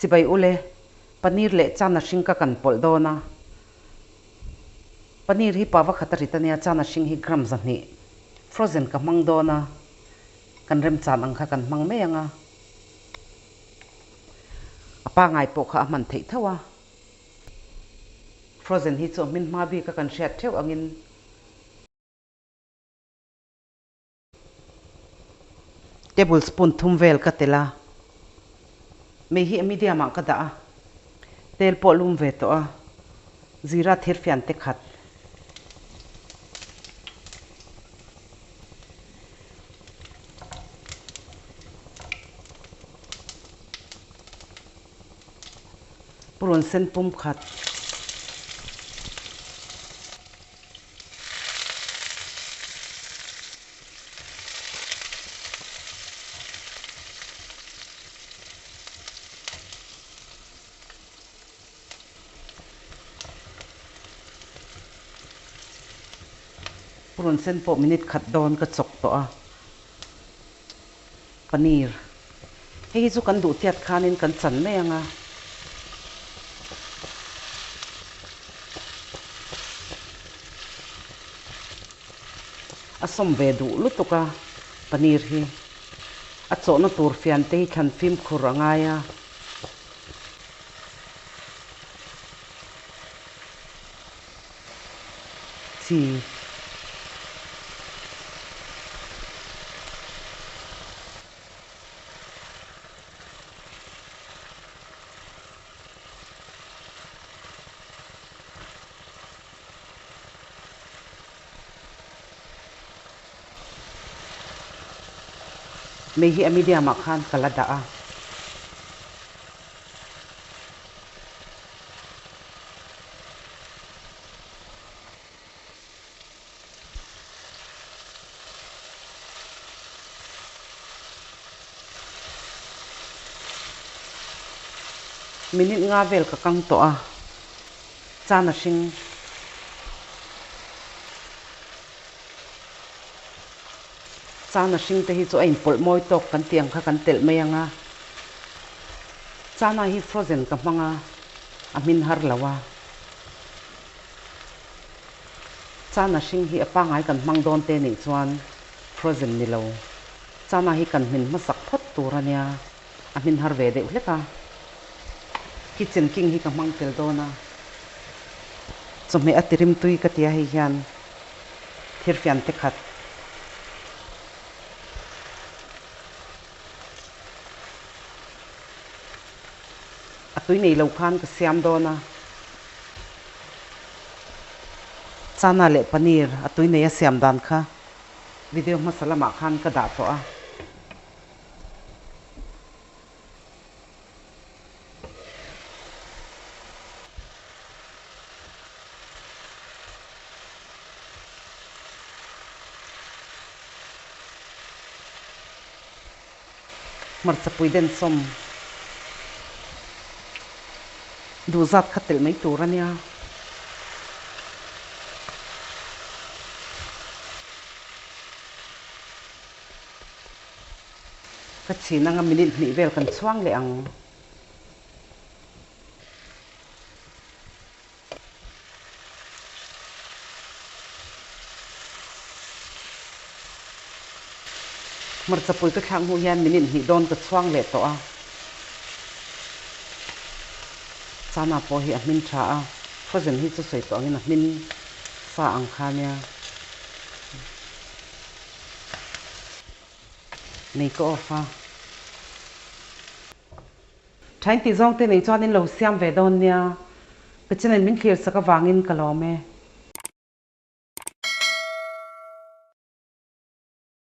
Chibai ule, paneer leh chana hring ka kan pawlh dawn a. Paneer hi pava khat a rit a nia, chana hring hi gram 200. Frozen ka hmang dawn a, kan remchan ang kha kan hmang mai ang a. A pangai pawh kha a hman theih tho a. Frozen hi chu a hmin hma bik a kan hriat theuh angin. Table spoon thum vel ka telh a, mei hi a medium ah ka dah a, tel pawh lum ve tawh a, zira thirfian te khat. Purun sen pum khat. Purun sen pawh minute khat dawn ka chawk tawh a, paneer hei hi chu kan duh tiat khanin kan chan mai ang a. A sawm ve duh lutuk a paneer hi a chawhna tur fian te hi thlan fimkhur a ngai a. Chi. Mei hi a medium ah khan ka la dah a. Minute nga vel ka kang tawh a, chan a hring. Chana hring te hi chu a inpawlh mawi tawk kan tih ang kha kan telh mai ang a. Chana hi frozen ka hmang a, a hmin har lo a. Chana hring hi a pangai kan hmang dawn te nih chuan frozen ni lo. Chana hi kan hmin hmasak phawt tur a nia, a hmin har ve deuh hlek a. Kitchen king hi ka hmang tel dawn a. Chawhmeh a tirim tui ka tia hei hian. Thirfian te khat. A tui nei lo khan ka siam dawn a. Chana leh paneer a tui nei a siam dan kha video hmasa lamah khan ka dah tawh a. Hmarcha pui den sawm duh zat kha telh mai tur a nia. Ka chhin anga minute hnih vel kan chhuang leh ang. Hmarcha pui ka thlak hnu hian minute hnih dawn ka chhuang leh tawh a. Chana pawh hi a hmin tha a, frozen hi chu sawi tawh angin a hmin sa ang kha nia. Nei ka off a. Thain tih zawng te nei chuan in lo siam ve dawn nia. Ka channel min thlir sak avangin ka lawm e.